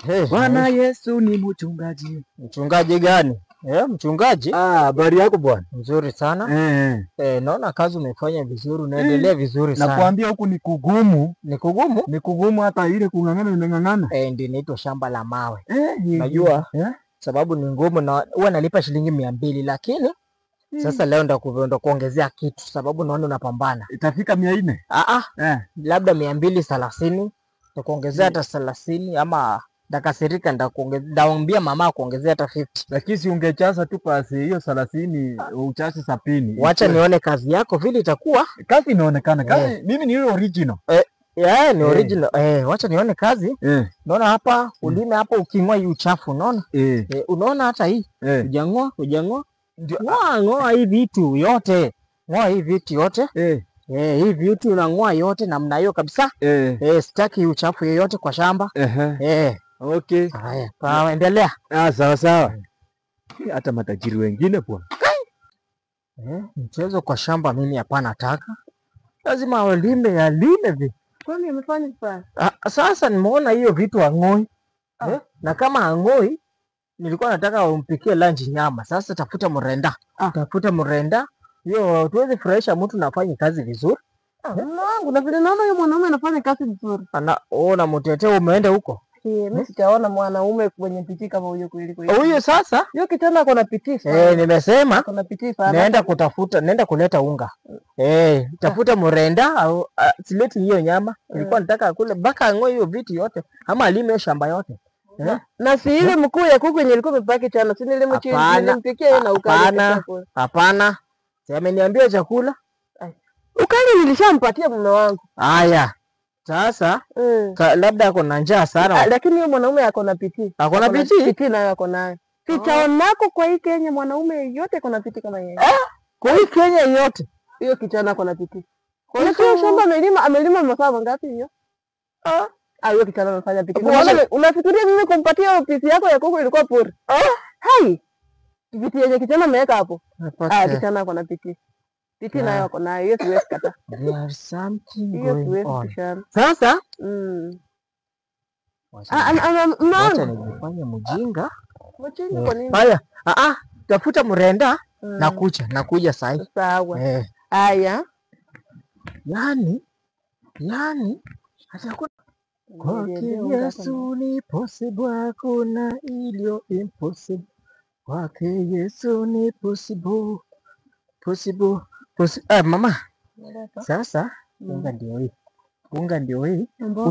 Hey, Bwana Yesu ni mchungaji. Mchungaji gani? Mchungaji? Ah, habari yako bwana? Mzuri sana. Eh. Naona kazi umefanya vizuri, unaendelea vizuri sana. Nakwambia huku ni kugumu. Ni kugumu? Ni kugumu hata ile kung'ang'ana nimeng'ang'ana. Ndio inaitwa shamba la mawe. Najua. Sababu ni ngumu na huwa nalipa shilingi 200 lakini sasa leo ndakuongezea kitu sababu naona unapambana. Itafika 400? Labda 230, nitakuongezea hata 30 ama ndakasirika ndaambia mama akuongezea hata 50. Lakini si ungechaza tu pasi hiyo 30 uchaze 70. Wacha nione kazi yako vile itakuwa. Kazi inaonekana. Kazi mimi ni ile original. Yeah, ni original. Wacha nione kazi. Unaona hapa ulime hapo uking'oa hii uchafu unaona? Unaona hata hii. Hujang'oa, hujang'oa. Ng'oa, ng'oa hii vitu yote. Ng'oa hii vitu yote. Hii vitu unang'oa yote namna hiyo kabisa. Sitaki uchafu yoyote kwa shamba. Okay. Haya, sawa, endelea. Sawa sawa. Hata matajiri wengine bwana. Mchezo kwa shamba mimi hapana taka. Lazima walime alime vi. Kwani amefanya vibaya? Sasa nimeona hiyo vitu ang'oi. Na kama ang'oi nilikuwa nataka umpikie lunch nyama. Sasa tafuta mrenda. Tafuta mrenda. Hiyo tuweze furahisha mtu na afanye kazi vizuri. Mume wangu na vile naona huyo mwanaume anafanya kazi vizuri. Ana ona mtetee umeenda huko. Mimi sijaona mwanaume mwenye pitii kama huyo kweli kweli. Huyo sasa? Huyo kijana ako na pitii sana. Nimesema Ako na pitii sana. Naenda kutafuta, naenda kuleta unga. Tafuta mrenda au sileti hiyo nyama. Nilikuwa nataka akule mpaka ang'oe hiyo vitu yote ama alime shamba yote. Na si ile mkuu ya kuku yenye ilikuwa imebaki jana, si nilimpikia yeye na ukali chakula. Hapana. Si ameniambia chakula? Ukali nilishampatia mume wangu. Haya. Sasa, labda ako na njaa sana. Lakini huyo mwanaume ako na pitii. Ako na Ako na pitii? pitii nayo ako nayo. Sijaonako kwa hii Kenya mwanaume yote ako na pitii kama yeye. Kwa hii Kenya yote? Hiyo kijana ako na pitii. Kwa Unajua hiyo shamba amelima masaa mangapi hiyo? Hiyo kijana amefanya pitii. Bwana, Unafikiria mimi kumpatia hiyo pitii yako ya kuku ilikuwa pori? Hai. Pitii yenye kijana ameweka hapo. Kijana ako na pitii. Pitii nayo ako nayo, hiyo siwezi kataa. There is something Hiyo going siwezi on. kushana. Sasa? Wacha nijifanye mjinga. Mjinga kwa nini? Haya, tafuta mrenda. Nakuja sahi. Sawa. Haya. Yaani, hata kuna kwake Yesu ni possible, hakuna iliyo impossible. Kwake Yesu ni possible, possible, mama. Sasa, unga ndio hii. Unga ndio hii. Mambo.